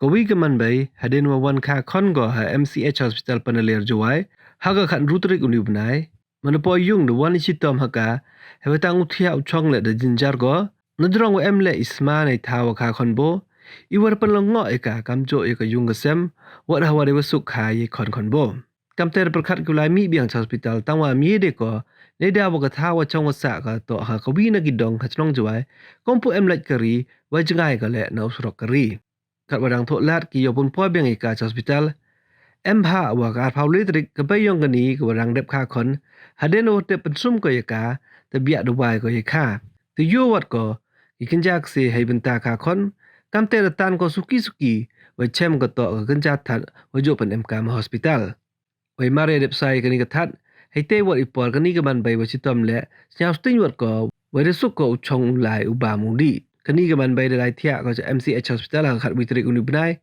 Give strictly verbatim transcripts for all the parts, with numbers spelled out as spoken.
Ka wi ka manbei, hadien wa wan kha khon ko ha M C H Hospital Panaliar Jowai, ha ka khatynru tarik uni u bnai, man da poi yung da wan i chitom ha ka, heiwa tang u thiah u chong leh da jynjar ko, nadrong wa em leh i sma nei thaw wa kha khon bo, i wa da pynlong ngoh ya ka, kamjooh ya ka yung ka sem, wat hawa dei wa suk kha ya i khon khon bo. Kamte da pyrkhat ki u lai mih biang cha hospital, tang wa mih de ko, neida wa ka thaw wa chong wa sah ka toh ha ka wi na ki dong ha chnong Jowai, kam pu em lait kari, wa jngai ka leh na u surok kari. Katwa dang thoh lad ki yow pynpoi biang ya ka cha hospital. Em bha wa ka arphaw le tarik ka bei yong kani ka wa dang dep kha khon, hadien wa tep pynsum ko ya ka, te biah da wai ko ya ka. Te yow wat ko, ki kynja kse hei bynta kha khon, kamte da tan ko suki suki, wa chem ka toh ka kynja that, wa jooh pynemkam ha hospital. Wei mar ya dep sai kani ka that, heitei wat i por kani ka manbei wa chitom leh, sñiaw sting wat ko, wei da suk ko u chong u lai u bam u dih. Kani ka manbei da lai thiah ko cha M C H Hospital ha ka khatwi tarik uni u bnai.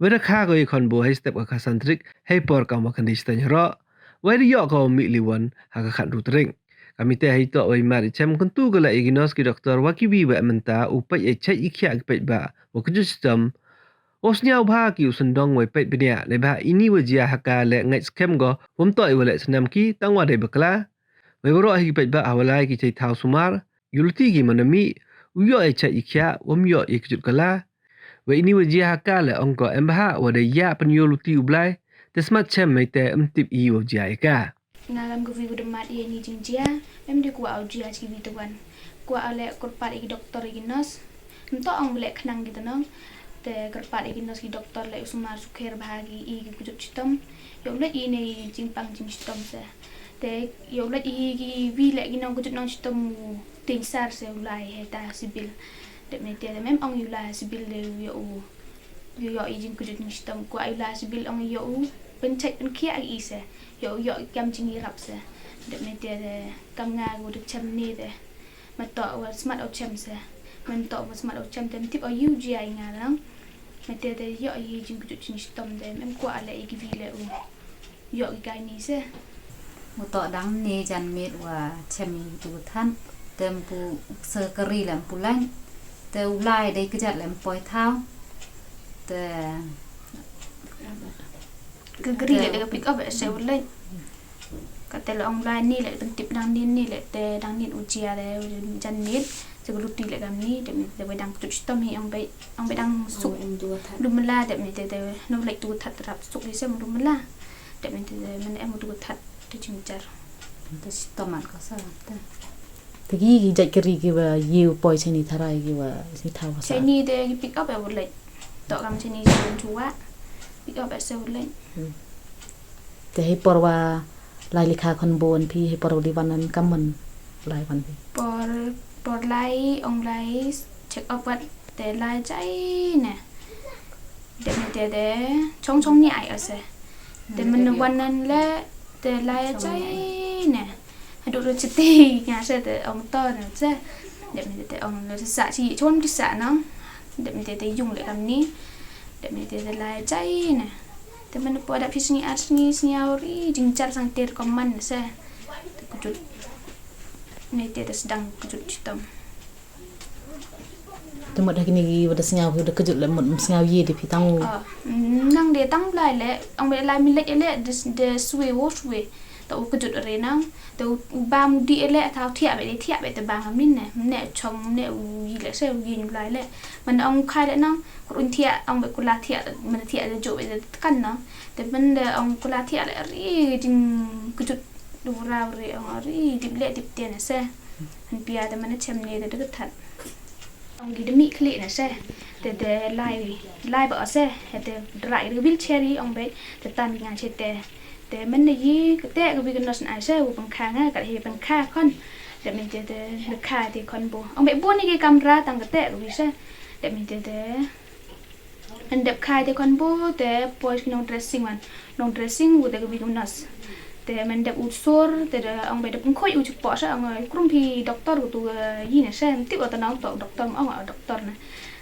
Wei da kha ko ya i khon bo hei step ka khatsan tarik, hei por kam wa kani chiteng roh. Wei da yoh ko mih liwan ha ka khatynru tarik. Kamite heitoh wei mar i chem kyntu ka leh ya ki nurse ki doktor wa ki wi wa em mynta u peit ya chait i khiah ki paidbah wa kjut chitom. Wow sñiaw bha ki u syndong wei peit bniah, neibhah ini wa jia ha ka leh ngait skhem ko, wym toh i wa leh snam ki, tang wa dei bakla. Wei waroh hi ki paidbah ha wa lai ki chai thaw sumar, yow luti ki man da mih, u yoh ya chait i khiah, wym yoh ya kjut kala. Wei ini wa jia ha ka leh ong ko em bha, wa dei ya pynyow luti u Blai, te smat chem mei te ym tip i wow jia ya ka. Nga kam ka wi wa da mad ya ini jingjia, em de kwah u jia cha ki wi tawon. Kwah leh kyrpad ya ki doktor ya ki nurse. Ym toh ong ba leh khnang ki tnong. Te kyrpad ya ki nurse ki doktor leh u sumar sukher bha ki i ki kjut chitom. Yow lait i nei jingpang jingchitom se. Te yow lait i ki wi leh ki nong kjut nong chitom u tieng sar se u lai hei ta ha civil. Dep mei te te mem ong yow lai ha civil de u yoh u Yow yoh i jingkjut jingchitom, kwah yow lai ha civil ong yow u pynchait pynkhiah i se. Yow yoh i kam jingyarap se. Dep mei te te kam nga ko da chem ni te. Ma toh wa smat o chem se. Mem toh wa smat o chem te ym tip o yow jia i nga nang. Mei te te yoh i jingkjut jingchitom te mem kwah leh i ki wi leh u yoh ki kai ni se. Mu toh dang ni jan miet wa chem i tu than. Te ym pu sa kari leh ym pu lain. Te u lai dei kjat leh ym poi thaw. Te ka kari leh ka pick up se u lain. Ka te leh ong lai ni leh pyntip dang ni ni leh te dang ni u jia de jan miet. Sa ka luti leh kam ni, dep mei te te wei dang kjut chitom hi ong bei, ong bei dang suk. Ong em tu ka that. Du mala, dep mei te te, no leh tu ka that rap suk hi se, du mala. Dep mei te te, man em tu ka that, te jingjar. Te chitom mat ka sa, te. Te ki, ki jait kari ki wa, yow poi chini tharai ki wa, chini thaw wa sa. Chini te ki pick up e wa leh. Toh kam chini sa wan chwa. Pick up e se wa leh. Hmm. Te hei por wa lai li kha khon bo wan phi, hei por wa li wan an kam man lai wan phi. Por, por lai, ong lai, check up wat, te lai jai ne. Dep mei te te, chong chong ni ai ase. Te man wan an leh, te lai jai ne. Hadooh da chiti, nga se te ong to ne se. Dep mei te te ong le sa chi, chon ki sa nang. Dep mei te te yung leh kam ni. Dep mei te te lai jai ne. Te man po da phi sngi ar sngi sngi aw ri, jingjar sang te ko man se. Te kjut. Mei te te sdang kjut chitom. Te mut ha kini ki wa da sñiaw ki wa da kjut leh mut ym sñiaw ye de phi tang u. Ah, nang de tang Blai leh, ong bei lai mi leh leh, de, de swe wo swe. Te u kjut re nang, te u, u bam u dih leh, thaw thiah bei de thiah bei te bam am ni ne, ne chong ne u yi leh se u yi ni Blai leh. Man ong khai leh nang, kur un thiah, ong bei kula thiah, man thiah de jooh bei de tkan nang. Te man de ong kula thiah leh ri jingkjut du ra ri ong ri dip leh dip te ne se. Han pia te man chem ne te de ka that. Ong ki da mih khlieh na se. Te, te lai, lai ba o se. He te dra i wheelchair i ong bei. Te tan ki nga che te. Te man da yi ka te ka wi ka nurse na ai se. Wa pangkha nga, ka he pangkha khon. Dep mei te te, da kha te khon bo. Ong bei bo ni ki kamra tang ka te ka wi se. Dep mei te te. An dep khai te khon bo te poi ki nong dressing wan. Nong dressing u te ka wi ka nurse. Te man dep u sor, te da ong bei da pynkhoi u chipoh se, ong krum phi doktor ko tu, eh, yi na se, ym tip o ta nong toh doktor, ong o doktor na.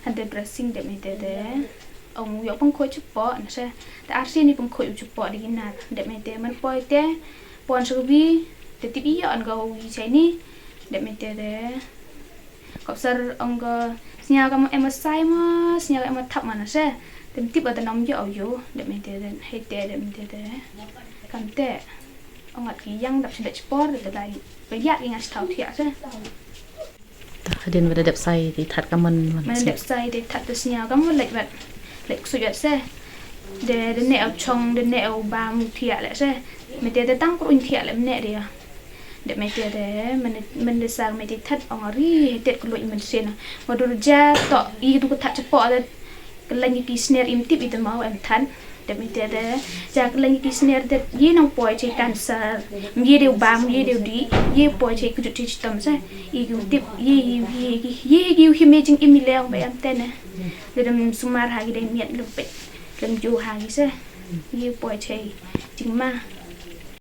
Han te dressing dep mei te te. Ong yow pynkhoi chipoh na se. Te ar sngi pynkhoi u chipoh de ki nar. Dep mei te man poi te, pon se ka wi, te tip i yoh an ka u yi chai ni. Dep mei te te. Kop sar ong ko, sñiaw ka mo em o sai mo, sñiaw ka em o thap mo na se. Te ym tip o te nom yoh o yoh, dep me te de, hei te dep me te de. Kamte, ong at ki yang dap si dep chipor, te lai, ka ya ki nga chithaw thiah se. Hadien wa da dep sai te that ka man man. Man dep sai te that te sñiaw ka mo lek wat, lek ksuj wat se. De, de ne o chong, de ne o bam thiah le se. Me te de tang kruñ thiah le me ne de ya. Dep me te de, man, man de sar me te that ong ari, he tet ko loi man sena. Wa dur ja to, i du ko that chapo de, ka lañ ki sner im tip i te mau em that. Dep me te de, ja ka lañ ki sner de, ye nong poi che cancer, ye de bam, ye de di, ye poi che kujut che chitom se. I ki tip, ye, ye, ye, ye, ye, ye, hi me jing im i leong ba em te ne. De dem sumar ha ki de miat lem pet, lem ju ha ki se. Ye poi che jing ma.